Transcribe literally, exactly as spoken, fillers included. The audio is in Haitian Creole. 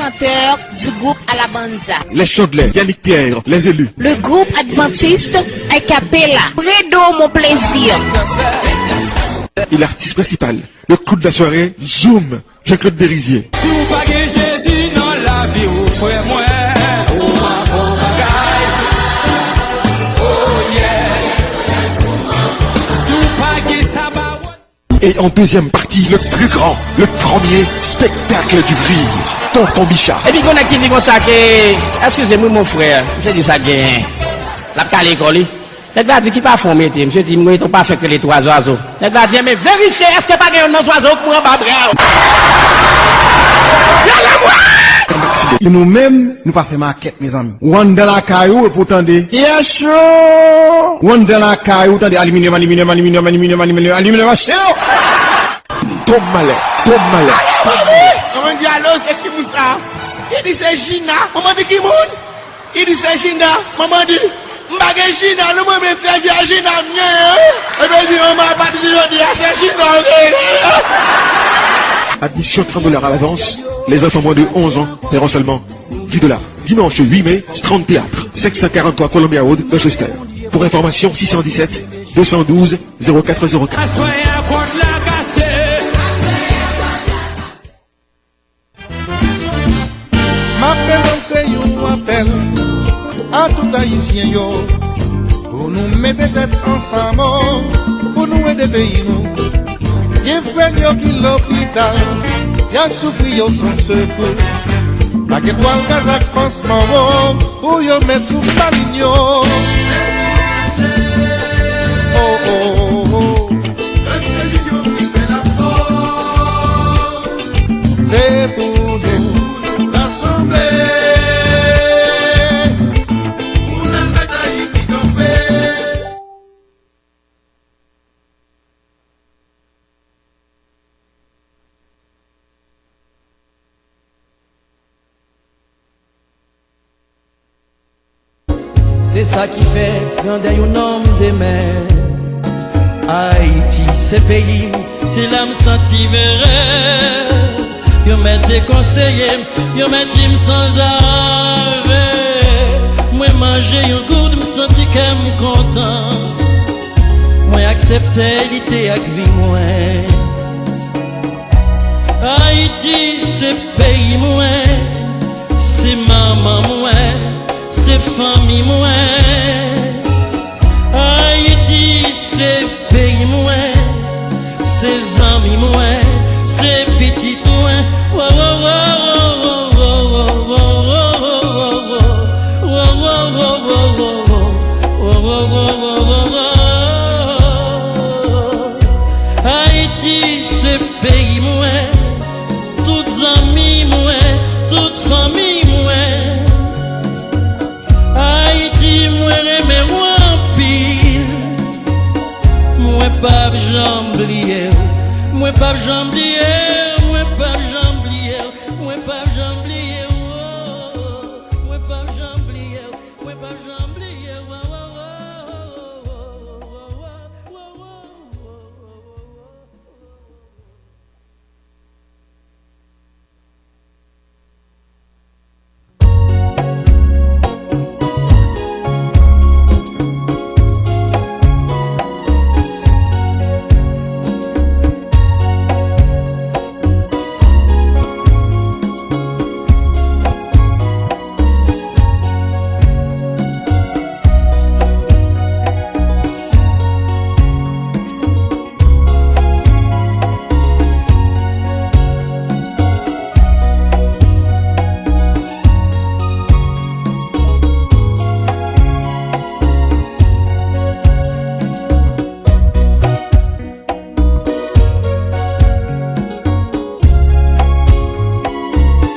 Chanteur du groupe Alabanza. Les Chandlers, Yannick Pierre, les élus. Le groupe adventiste Acapella. Fredo, mon plaisir. Et l'artiste principal, le clou de la soirée, Zoom, Jean-Claude Dérizier. Si w pa gen Jezi nan lavi w, frè mwen, ou pa bon bagay. Oh yeah. Si w pa gen sa ba w. Et en deuxième partie, le plus grand, le premier spectacle du rire, Tonton Bicha. Epi gon nèg ki di konsa ke, eskize m wi mon frè, misye di sa genyen. L ap kale kò li. Nèg la di ki pafen w mete, misye di m mete yon pafen ki rele twa zwazo. Nèg la di enben verifye èske pa gen youn nan zwazo k mouri anba bra w. Yo la mwen! E nou menm, nou pa fè makèt, mezanmi. W anndan lakay ou epi w tande T H O! W anndan lakay ou tande aliminyòm, aliminyòm, aliminyòm, aliminyòm, aliminyòm, aliminyòm achte yo! Tom Malè, Tom Malè. Manman di alo, se ki moun sa? Li di se Jina. Manman di ki moun? Li di se Jina. Manman di m pa gen Jina non, mwen menm se vye Jina m genyen wi. Epi l di manman apati de jodi a se Jina w genyen. Admission trente dollars à l'avance. Les enfants moins de onze ans paieront seulement dix dollars. Dimanche huit mai, Strand Théâtre, cinq cent quarante-trois Columbia Road, Dorchester. Pour information, six cent dix-sept, deux cent douze, zéro quatre zéro quatre. Aswè a kòd la kase. M ap lanse yon apèl a tout Ayisyen yo. Pou nou mete tèt ansanm, o, pou nou ede peyi nou. Gen frè n yo ki lopital, y ap soufri yo san sekou. Ak etwal gaz ak pansman, o, pou yo met sou malin yo. O, o, o, o. Se pou nou rasanble pou n al mèt Ayiti kanpe. Se sa ki fè grandè yon nonm demen. Ayiti se peyi m, se la m santi m ere. Yo mèt dekonseye m, yo mèt di m sanzave. Mwen manje yon goud, m santi kè m kontan. Mwen aksepte lite ak vi mwen. Ayiti se peyi mwen, se manman mwen, se fanmi mwen. Ayiti se peyi mwen, se zanmi mwen, se pitit mwen. Wo, wo, wo. Ayiti se peyi mwen, tout zanmi mwen, tout fanmi mwen. Ayiti, mwen renmen w anpil. Mwen p ap janm bliye w. Mwen p ap janm bliye